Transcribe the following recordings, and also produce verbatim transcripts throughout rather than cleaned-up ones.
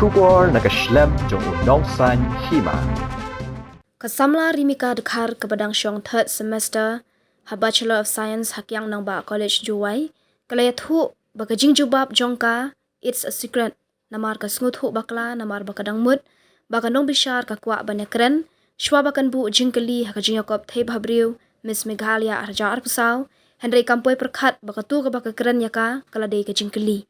Khubor na ka shlem jong u Nongsaiñ Hima. Ka samla Rimika Dkhar kaba dang shong third semester ha Bachelor of Science ha Kiang Nangbah College Jowai, ka la ïathuh ba ka jingjubab jong ka, "It's a secret." Namar ka sngewthuh bakla, namar ba ka dang mut ba ka nongbishar ka kwah ban ïakren shwa ba kan buh jingkylli ha ka jingïakop thei bhabriew Miss Meghalaya ar hajar arphew saw, hynrei kam poi pyrkhat ba katu kaba ka kren ïa ka, ka la dei ka jingkylli.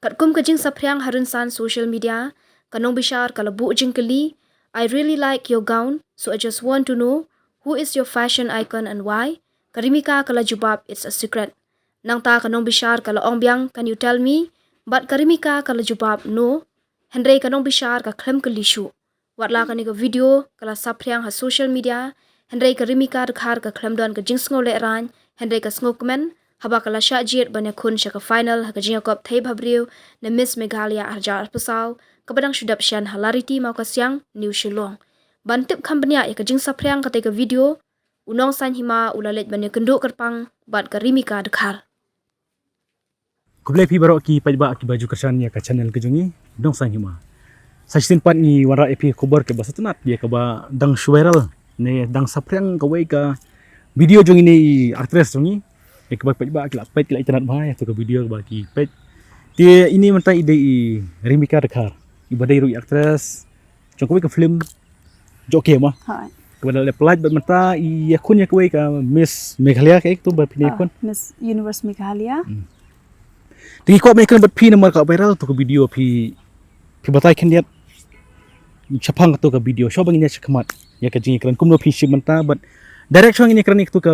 Katkum ka jingsaphriang ha rynsan social media, ka nongbishar ka la buh jingkylli, "I really like your gown, so I just want to know who is your fashion icon and why?" Ka Rimika ka la jubab, "It's a secret." Nangta ka nongbishar ka la ong biang, "Can you tell me?" Bad ka Rimika ka la jubab, "No." Hynrei ka nongbishar ka khlem kylli shuh. Watla kane ka video ka la saphriang ha social media, hynrei ka Rimika Dkhar ka khlem don ka jingsngew lehraiñ, hynrei ka sngewkmen haba ka la shah jied ban ïakhun sha ka final ha ka jingïakop thei bhabriew na Miss Meghalaya ar hajar arphew saw, kaba dang shu dep shen ha Lariti Mawkasiang, New Shillong. Ban tip kham bniah ïa ka jingsaphriang katei ka video, u Nongsaiñ Hima u la leit ban ïakynduh kyrpang bad ka Rimika Dkhar. Khublei phi baroh ki paidbah kiba ju kyrshan ïa ka channel ka jong ngi, Nongsaiñ Hima. Sa shisien pat ngi wanrah ïa phi khubor kaba sngewtynnat ïa kaba dang shu viral ne dang saphriang kawei ka video jong ine i actress jong ngi. Ïa kaba paidbah ki la peit, ki la itynnat bha ïa katu ka video kaba ki peit. Te ine mynta i dei i Rimika Dkhar, iba dei ruh i actress jong kawei ka film Jooh Kem, ah. Hooid. Kaba la leh pyllait bad mynta i ïakhun ïa kawei ka Miss Meghalaya, kaei katu ba phi ïakhun? Ah, Miss Universe Meghalaya. Hmm. Te ngi kwah ban ïakren bad phi namar ka viral katu ka video, phi, phi batai khyndiat shaphang katu ka video. Shuwa ba ngin ïa shim khmat ïa ka jingïakren, kumno phi shim mynta, bad direct shuwa ngin ïakren ïa katu ka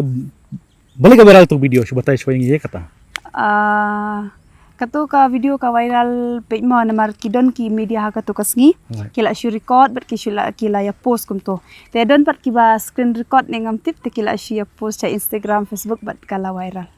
Balei ka viral katu ka video, shu batai shuwa ïa ngi ïa kata. Ah, katu ka video ka viral peit mo namar ki don ki media ha katu ka sngi. Right. Ki la shu record bad ki shu la, ki la ïa post kumto. Te don pat kiba screen record ne ngam tip, te ki la shu ïa post sha Instagram, Facebook bad ka la viral.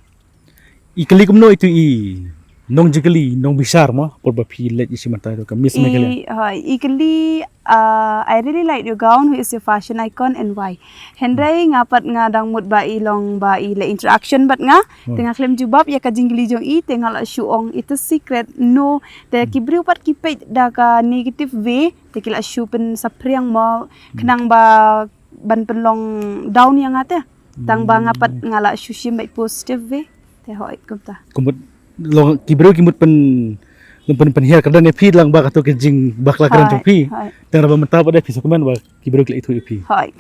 I kylli kumno itu i nongjingkylli, nongbishar mo, por ba phi leit ïa shim mynta itu ka Miss Meghalaya. I, ha, i kylli, ah, "I really like your gown, who is your fashion icon and why?" Hynrei nga pat nga dang mut ba i long ba i leh interaction bad nga. Hmm. Te nga khlem jubab ïa ka jingkylli jong i, te nga la shu ong, "It's a secret, no." Te ki briew pat ki peit da ka negative way, te ki la shu pynsaphriang mo, khnang ba ban pynlong down ïa nga te. Tang ba nga pat nga la shu shim bad positive way. Te hooid kumta. Kumta long ki briew ki mut pyn, pyn, pynhiar kyrdan ïa phi lang ba katu ka jingbakla kren jong phi. Hooid. Tang ba mynta pat de phi sngewkmen ba ki briew ki la ithuh ïa phi. Hooid.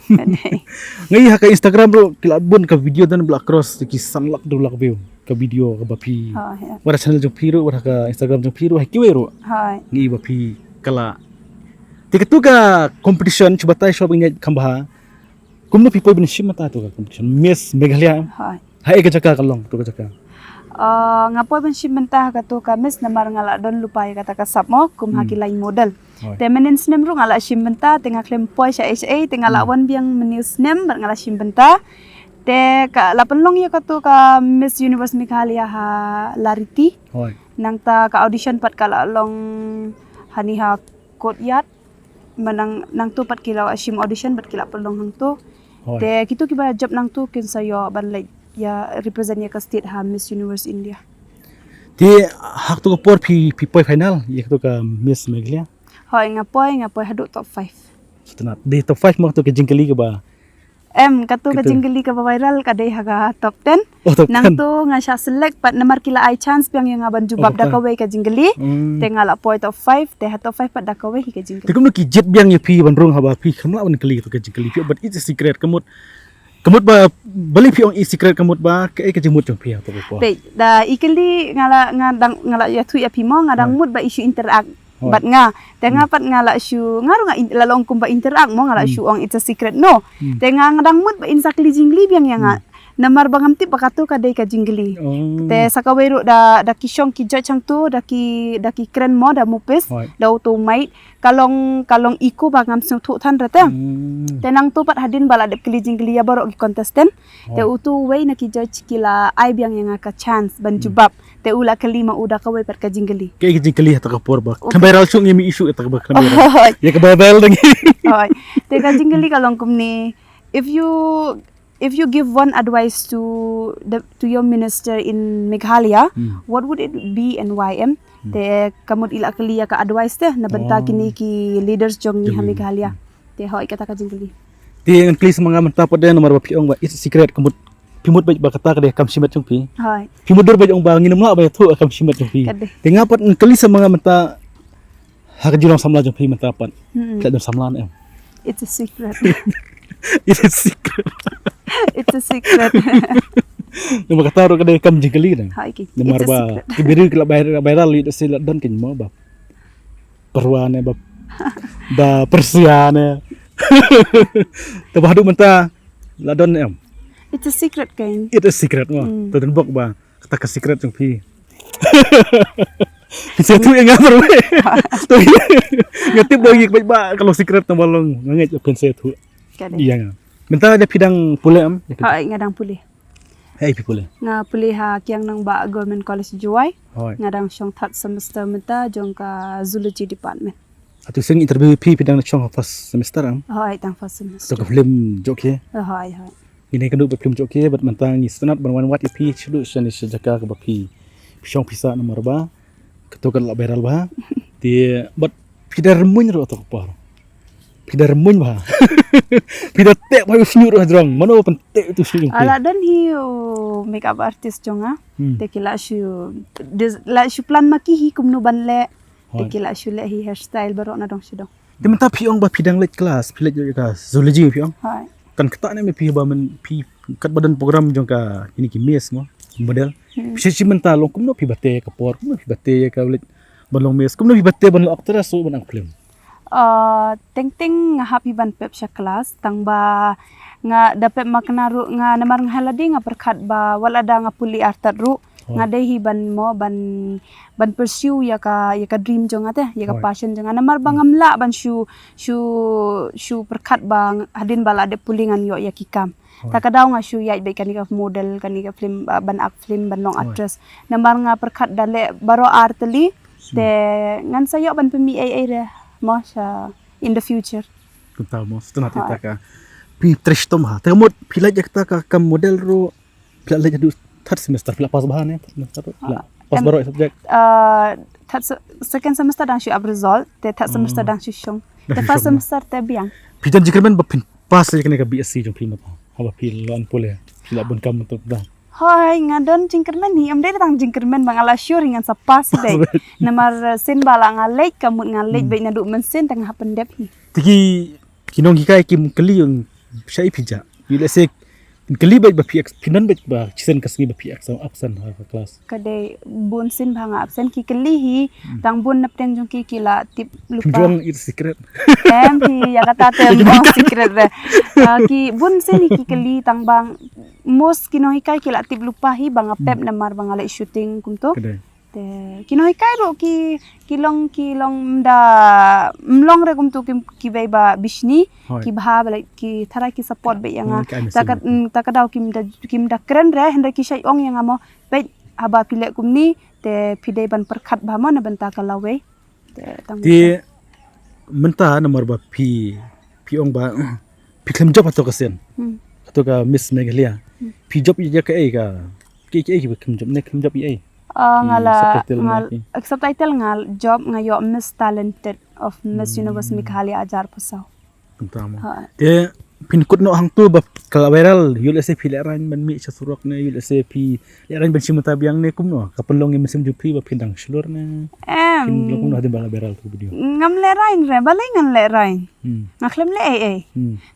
Ngi ha ka Instagram ruh ki la bun ka video don ba la cross ki san lak dua lak view ka video kaba phi. Hooid. Wat ha channel jong phi ruh, wat ha ka Instagram jong phi ruh, ha kiwei ruh. Hooid. Ngi ba phi ka la. Te katu ka competition shu batai shuwa ba ngin ïa kham bha. Kumno phi poi ban shim mynta katu ka competition Miss Meghalaya? Hooid. Haei ka jaka ka long, katu ka jaka? Ah, nga poi ban shim mynta ha katu ka Miss namar nga la don lypa ïa kata ka sap mo, kum ha ki line model. Hooid. Te mynnin snem ruh nga la shim mynta, te nga khlem poi shaei shaei, te nga la wan biang mynnin snem bad nga la shim mynta. Te ka la pynlong ïa katu ka Miss Universe Meghalaya ha Lariti. Hooid. Nangta ka audition pat ka la long hani ha Courtyard. Mynta nangtu pat ki la shim audition bad ki la pynlong hangtu. Hooid. Te kitu kiba jop nangtu kin sa ïoh ban leit ïa represent ïa ka state ha Miss Universe India. Te ha katu ka por phi, phi poi final ïa katu ka Miss Meghalaya? Hooid, nga poi, nga poi haduh top five. Sngewtynnat. Dei top five mo katu ka jingkylli kaba Em, katu ka jingkylli kaba viral ka dei ha ka top ten. Oh, top ten. Nangtu nga shah select pat namar ki la ai chance biang ïa nga ban jubab da kawei ka jingkylli. Hmm. Te nga la poi top five, te ha top five pat da kawei hi ka jingkylli. Te kumno ki jied biang ïa phi ban rung haba phi khlem lah ban kylli katu ka jingkylli phi, but it's a secret, ka mut, ka mut ba, balei phi ong it's a secret, ka mut ba kaei ka jingmut jong phi ha katu ka por? Peit, da i kylli nga la, nga dang, nga la ïathuh ïa phi mo, nga dang mut ba i shu interact. Hooid. Bad nga. Te nga pat nga la shu, nga ruh nga in-, la long kumba interact mo, nga la shu ong it's a secret, no. Hmm. Te nga, nga dang mut ba in sa kylli jingkylli biang ïa nga. Hmm. Namar ba ngam tip ba katu ka dei ka jingkylli. Oh. Te sa kawei ruh da, da ki shong ki judge hangtu, da ki, da ki kren mo, da mupis, hooid, da uto u mic, ka long, ka long echo ba ngam sngewthuh than re te. Hmm. Te nangtu pat hadien ba la dep kylli jingkylli ïa baroh ki contestant. Te utu uwei na ki judge ki la ai biang ïa nga ka chance ban jubab. Te u la kylli ma u da kawei pat ka jingkylli. Kaei ka jingkylli ha kata ka por ba khlem viral shuh, ngi mih shuh ïa kata ba khlem viral. Hooid. Ïa kaba viral da ngi. Hooid. Te ka jingkylli ka long kumne. If you, if you give one advice to the, to your minister in Meghalaya, what would it be and why, em? Te ka mut i la kylli ïa ka advice te na bynta kine ki leaders jong ngi ha Meghalaya. Te hoi kata ka jingkylli. Te ngan kylli sa ma nga mynta pat de namar ba phi ong ba it's a secret, ka mut phi mut beit ba kata ka dei kam shimet jong phi. Hoi. Phi mutdur beit ong ba ngin ym lah ban ïathuh kam shimet jong phi. Te nga pat ngan kylli sa ma nga mynta, ha ka jinglong samla jong phi mynta pat. Phi la don samla ne em? It's a secret. It's a secret. It's a secret. Namar kata ruh ka dei kam jingkylli ne. Hoi ki. Namar ba ki briew ki la viral, viral ïa da se la don kin mo ba pyrwa ne ba, ba pyrshah ne. Te ba haduh mynta la don ne em? It's a secret kan. It's a secret mo. Te don bok ba kata ka secret jong phi. Phin sa ïathuh ïa nga baroh. Nga tip ba ngi beit ba ka long secret namar long nga ngeit phin sa ïathuh ïa nga. Mynta da phi dang pule em? Hoi, nga dang pule. Hei phi pule? Nga pule ha Kiang Nangbah Government College Jowai. Hoi. Nga dang shong third semester mynta jong ka zoology department. Atu seng interview phi, phi dang shong first semester em? Hoi, dang first semester. To ka film jok hi. Hoi, hoi. Ngi ne ka duk ba film jok hi, bad mynta ngi sngewtynnat ban wan wad ïa phi shuh shuh sha jaka kaba phi shong pisa namar ba kato ka la viral ba. Te bad phi da rymmuiñ ruh to ka por. Phi da rymmuiñ ba. Phi da teh ba u shu ruh jrong. Mano ban teh tu shu jong phi? Ala don hi u makeup artist jong nga. Te ki la shu, la shu plan ma ki hi kumno ban leh. Te ki la shu leh hi hairstyle baroh na dong shu dong. Te mynta phi ong ba phi dang leit klas, phi leit ka zoology phi ong. Kan kata ne me phi ba men phi kat ba don program jong ka ini ki miss mo, model. Phi shi mynta long kumno phi bate ka por, kumno phi bate ka leit ban long miss, kumno phi bate ban long actress so ban ang film. Ah, teng teng nga hap hi ban pep sha klas, tang ba nga da pep ma kena ruh nga namar nga hala dei nga pyrkhat ba wat la da nga pule artat ruh. Nga dei hi ban mo ban, ban pursue ïa ka, ïa ka dream jong nga te, ïa ka passion jong nga. Namar ba ngam lah ban shu, shu, shu pyrkhat ba hadien ba la dep pule ngan ïoh ïa ki kam. Ta ka daw nga shu ïaid beit kane ka model, kane ka film, ah, ban act film, ban long actress. Namar nga pyrkhat da leh baroh ar tylli te ngan sa ïoh ban pynmih ei ei re mo sha in the future. Kumta mo, sngewtynnat ïa kata ka. Phi trei shitom ha. Te ka mut phi leit ïa kata ka kam model ruh. Phi la leit haduh third semester, phi la pass bha ne? Third semester ruh, phi la pass baroh subject. Ah, third se-, second semester dang shu ap result, te third semester dang shu shong. Te first semester te biang. Phi don jingkyrmen ba phin pass ïa kane ka B S C jong phi mo? Haba phi la pule, phi la bun kam mo? Hoi, nga don jingkyrmen hi, ym dei tang jingkyrmen ba nga la sure hi ngan sa pass hi beit. Namar, eh, sien ba la nga leit, ka mut nga leit beit naduh mynsiem te nga hap pyndep hi. Te ki, ki nonghikai kim kylli ïa nga shaei phi jah. Ïoh lehse kin kylli beit ba phi abs-, phi don beit ba shisien ka sngi ba phi abs-, absent ha ka klas. Ka dei bun sien ba nga absent, ki kylli hi, tang bun na pdeng jong ki ki la tip lypa. Phi ong it's secret. Em hi, ïa kata te ym ong secret re. Ah, ki bun sien hi ki kylli tang ba most ki nonghikai ki la tip lypa hi ba nga pep namar ba nga leit shooting kumto. Ka dei. Te ki nonghikai ruh ki, ki long, ki long ym da, ym long re kumto ki, kiwei ba bishni, ki bha ba leh, ki tharai ki support beit ïa nga. Ta ka, mm, ta ka daw kim da, kim da kren re, hynrei ki shait ong ïa nga mo, beit haba phi leh kumne te phi dei ban pyrkhat bha mo na bynta ka lawei. Te tang mynta namar ba phi, phi ong ba phi khlem jop hato ka sien. Hato ka Miss Meghalaya. Phi jop ïa kaei ka, kaei kaei phi khlem jop ne khlem jop ïa ei? Ah, nga la, subtitle nga, eh, subtitle nga jop, nga ïoh Miss Talented of Miss Universe Meghalaya hajar phew saw. Kumta mo. Te phin kut noh hangto ba ka la viral, ïoh lehse phi lehraiñ ban mih sha surok ne, ïoh lehse phi lehraiñ ban shim mynta biang ne kumno? Ka pynlong ïa mynsiem jong phi ba phin dang shlur ne? Em. Phin long kumno hadien ba la viral ka video? Ngam lehraiñ re, balei ngan lehraiñ? Nga khlem leh ei ei.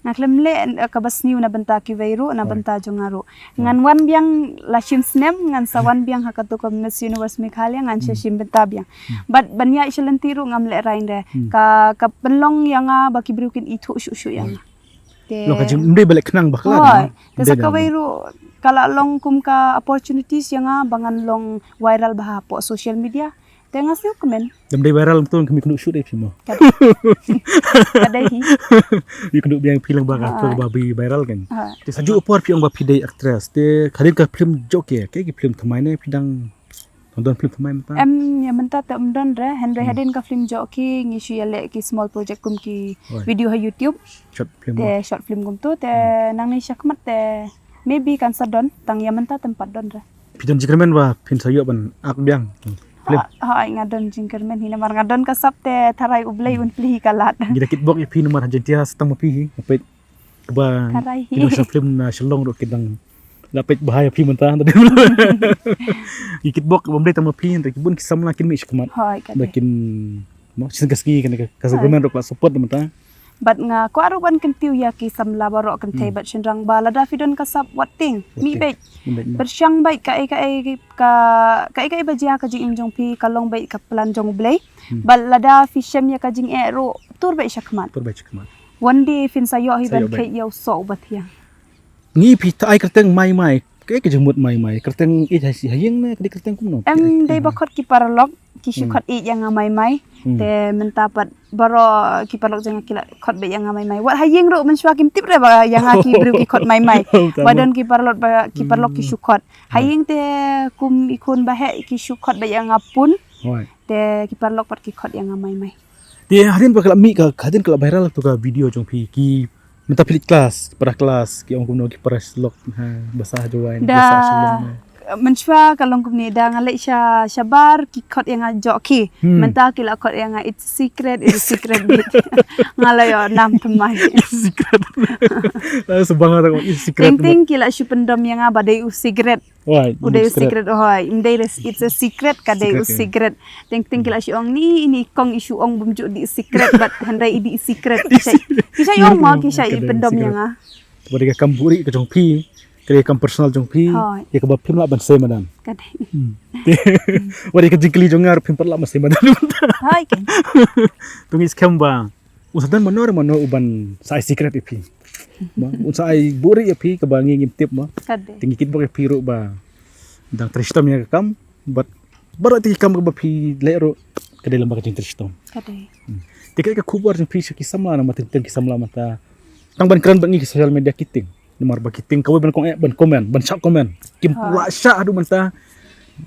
Nga khlem leh, eh, kaba sniew na bynta kiwei ruh, na bynta jong nga ruh. Ngan wan biang la shim snem, ngan sa wan biang ha kato ka Miss Universe Meghalaya, ngan sa shim bynta biang. Bad ban ïaid sha lynti ruh ngam lehraiñ re. Ka, ka pynlong ïa nga ba ki briew kin ithuh shuh shuh ïa nga. Te long ka jingmdei ba leh khnang bakla. Hoi. Te sa kawei ruh ka la long kum ka opportunities ïa nga ba ngan long viral bha hapoh social media. Te nga sngewkmen. Dam dei viral tu ka mih kynduh shuh dei phi mo. Ka dei hi. Mih kynduh biang phi lang ba ka tu ba bi viral kan. Te sa ju por phi ong ba phi dei actress. Te ka dei ka film jok ïa, kaei ki film thymmai ne phi dang Don film thymmai mynta? Em, ïa mynta te ym don re, hynrei hadien ka film jong ki ngi shu ïaleh ki small project kum ki video ha YouTube. Short film. Te short film kumto, te nangne shakhmat te maybe kan sa don, tang ïa mynta te ym pat don re. Phi don jingkyrmen ba phin sa ïoh ban act biang? Film. Ha, ha, nga don jingkyrmen hi namar nga don ka sap te tharai U Blei un plie hi ka lad. Ngi da kitbok ïa phi namar ha Jaintia sa tang ma phi hi. Peit ba ki nongshah film na Shillong ruh ki dang la peit bha ïa phi mynta. Ki kitbok ba ym dei tang ma phi, hynrei ki bun ki samla kin mih shakhmat. Hooid, ka dei. Ba kin, mo, shisien ka sngi kane ka, ka government ruh ka la support mynta. Bad nga kwah ruh ban kyntiew ïa ki samla baroh kynthei bad shynrang ba lada phi don ka sap, wat tieng, mih beit. Pyrshang beit kaei kaei ka, kaei kaei ba jia ka jingim jong phi ka long beit ka plan jong U Blei. Bad lada phi shem ïa ka jingeh ruh, tur beit shakhmat. Tur beit shakhmat. Wan dei phin sa ïoh hi ban kheit ïa u soh uba thiang. Ngi phi ta ai kyrteng Mai Mai. Kaei ka jingmut Mai Mai? Kyrteng ïeit ha ïing ne ka dei kyrteng kumno? Em, dei ba khot ki paralok ki shu khot ïeit ïa nga Mai Mai. Te mynta pat baroh ki paralok jong nga ki la khot beit ïa nga Mai Mai. Wat ha ïing ruh mynshuwa kim tip re ba ïa nga ki briew ki khot Mai Mai. Ba don ki paralok ba ki paralok ki shu khot. Ha ïing te kum i khun ba heh ki shu khot beit ïa nga Pun. Te ki paralok pat ki khot ïa nga Mai Mai. Te hadien ba ka la mih ka, hadien ka la viral tu ka video jong phi, ki mynta phi leit klas, para klas ki ong kumno, ki para lok ha basa ha Jowai, da basa Shillong. Mynshuwa ka long kumne, da nga leit sha shabar ki khot ïa nga Joki. Mynta ki la khot ïa nga it's secret, it's secret bit. Nga la ïoh nam thymmai. It's secret. Shu bang nga ta it's secret. Teng teng ki la shu pyndom ïa nga ba dei u secret. U dei u secret, hooid. Ym dei, it's a secret, ka dei u secret. Teng teng ki la shu ong ni, ini kong i shu ong bym ju dei secret, bad hynrei i dei secret. Ki sa ong ma, ki sa i pyndom ïa nga. Wat dei ka kam buhrieh ka jong phi, ka dei ka kam personal jong phi. Hooid. Ïa kaba phim lah ban sei madan. Ka dei. Wat dei ka jingkylli jong nga ruh phim pat lah ban sei madan. Hooid, ka. To ngi skhem ba un sa don mano re mano uban sa ai secret ïa phi. Mo, un sa ai buhrieh ïa phi kaba ngi ngim tip mo. Ka dei. Te ngi kitbok ïa phi ruh ba dang trei shitom ïa ka kam, bad baroh te ki kam kaba phi leh ruh ka dei lem bad ka jingtrei shitom. Ka dei. Te kaei ka khubor jong phi sha ki samla, namar teng teng ki samla mynta tang ban kren bad ngi ki social media ki tieng. Namar ba ki tieng kawei ban kong eh ban comment, ban shah comment. Kim lah shah haduh mynta.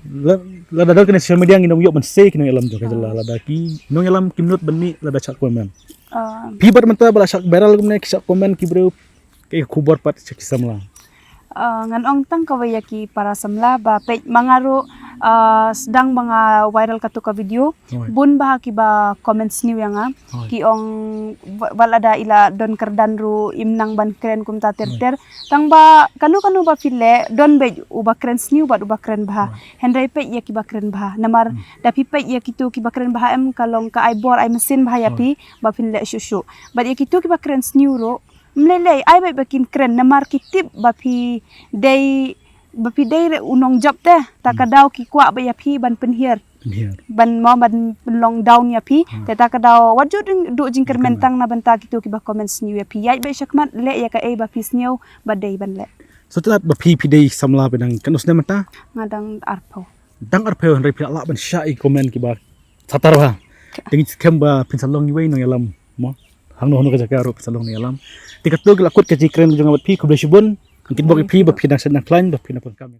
La-, lada don kane social media ngin ym ïoh ban sei ki nongïalam jong ka jylla, lada ki nongïalam kim nud ban mih lada shah comment. Phi bad mynta ba la shah viral kumne ki shah comment ki briew, kaei ka khubor pat sha ki samla? Ngan ong tang kawei ïa ki para samla ba peit ma nga ruh, sdang ba nga viral katu ka video. Bun bha kiba comment sniew ïa nga. Ki ong, wat lada i la don kyrdan ruh im nang ban kren kumta ter ter. Tang ba kano kano ba phi leh, don beit uba kren sniew bad uba kren bha. Hynrei peit ïa kiba kren bha. Namar da phi peit ïa kitu kiba kren bha em ka long ka ai bor ai mynsiem bha ïa phi ba phin leh shuh shuh. Bad ïa kitu kiba kren sniew ruh, ym lei lei, ai beit ba kin kren namar ki tip ba phi dei, ba phi dei re u nongjop te, ta ka daw ki kwah beit ïa phi ban pynhiar. Ban mo ban pynlong down ïa phi, te ta ka daw wat ju duh jingkyrmen tang na bynta kitu kiba comment sniew ïa phi. Ïaid beit shakhmat, leh ïa kaei ba phi sniew ba dei ban leh. Sngewtynnat ba phi, phi dei samla ba dang katno snem mynta? Nga dang arphew. Dang arphew hynrei phi la lah ban shah ïa ki comment kiba satar bha. Te ngi skhem ba phin sa long iwei i nongïalam mo. Hangno hangno ka jaka ruh phin sa long nongïalam. Te katto ki la kut ka jingkren jong nga bad phi, khublei shibun. Ngan kitbok ïa phi ba phi dang shet nang khlaiñ ba phi nang pyndonkam.